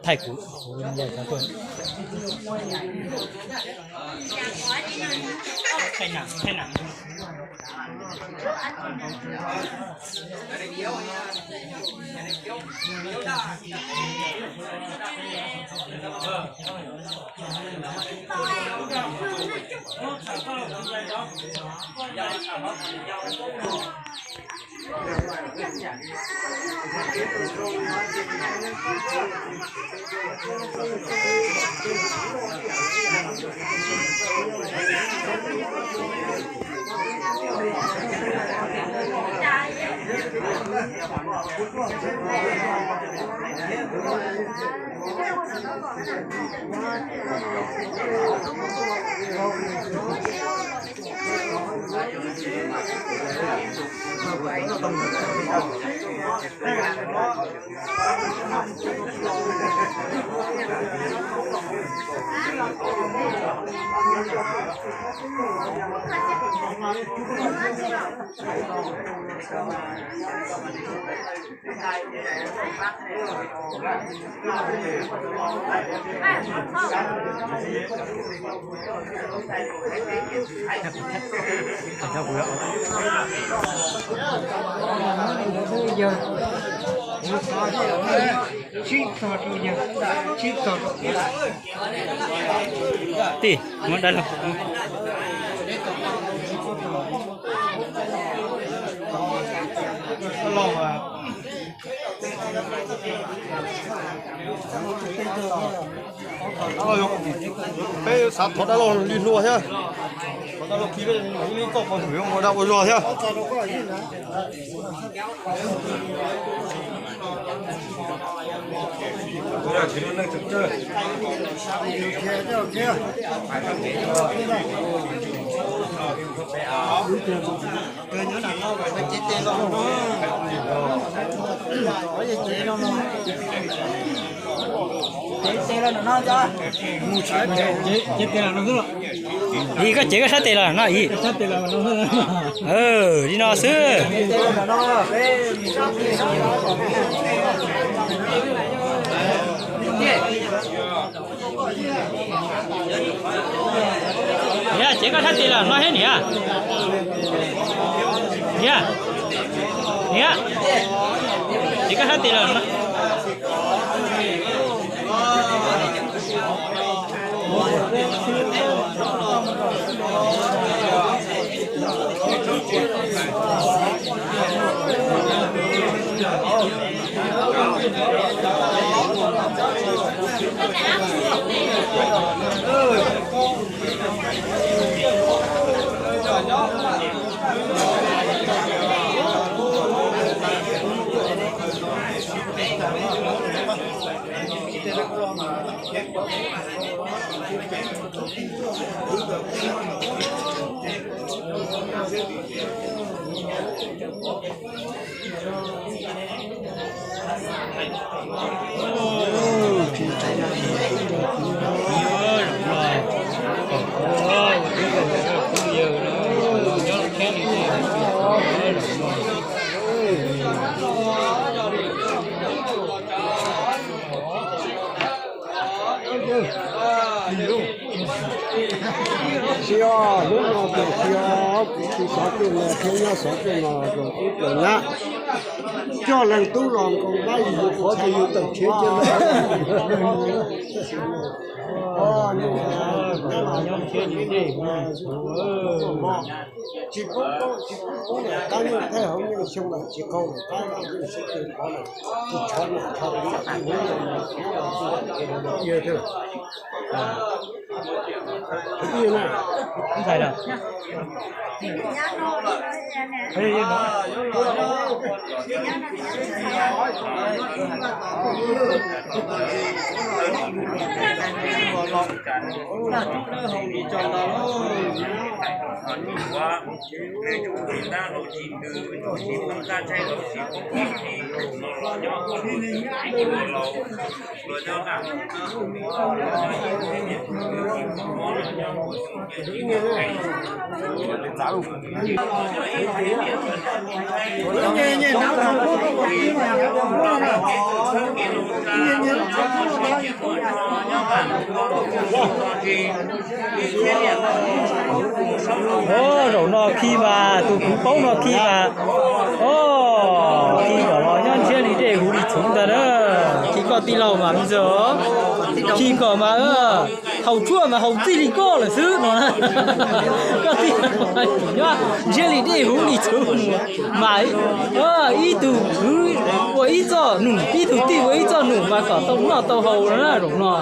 Thaij kuv, kuv yog cov tuaj. Tij, muab dab laug. Peb xav thov dab laug li hlua thiab, thov dab laug khi peb li koj puas hwm ua dab ua zog thiab. Yim, koj cev koj sab tes los no yim. Li no xwb. Niam, cev koj sab tes los no thiab niam. Niam, niam, cev koj sab tes los no. Xyov hnub no ces xyov kuv tsis xov tuaj no thiab nyob xov tuaj no rau ub rau nyab. Coj leej tub los nkaus dab yus qhov ces yus tawm khiav cia. Tsis pub, tsis pub niam qab nyooj thaij hauv nyooj xyoo los tsis qaug niam qab nyooj xyoo pov los tsis tshov niam qab nyooj xyoo. O, zaum no khi mas tus kuv paub no khi mas, o, khi kom los nyob ntsiab li dej huv li txhuv ntag na. Khi koj tij laug mas me ntxawg, khi kom mas haus tshuaj mas haus txij li koj lawm xwb no. Koj tij laug nyob ntsiab li dej huv li txhuv mas ib tug kwv ua ib txoj num, ib tug tij ua ib txoj num mas kom tau noj tau haus no na zaum no.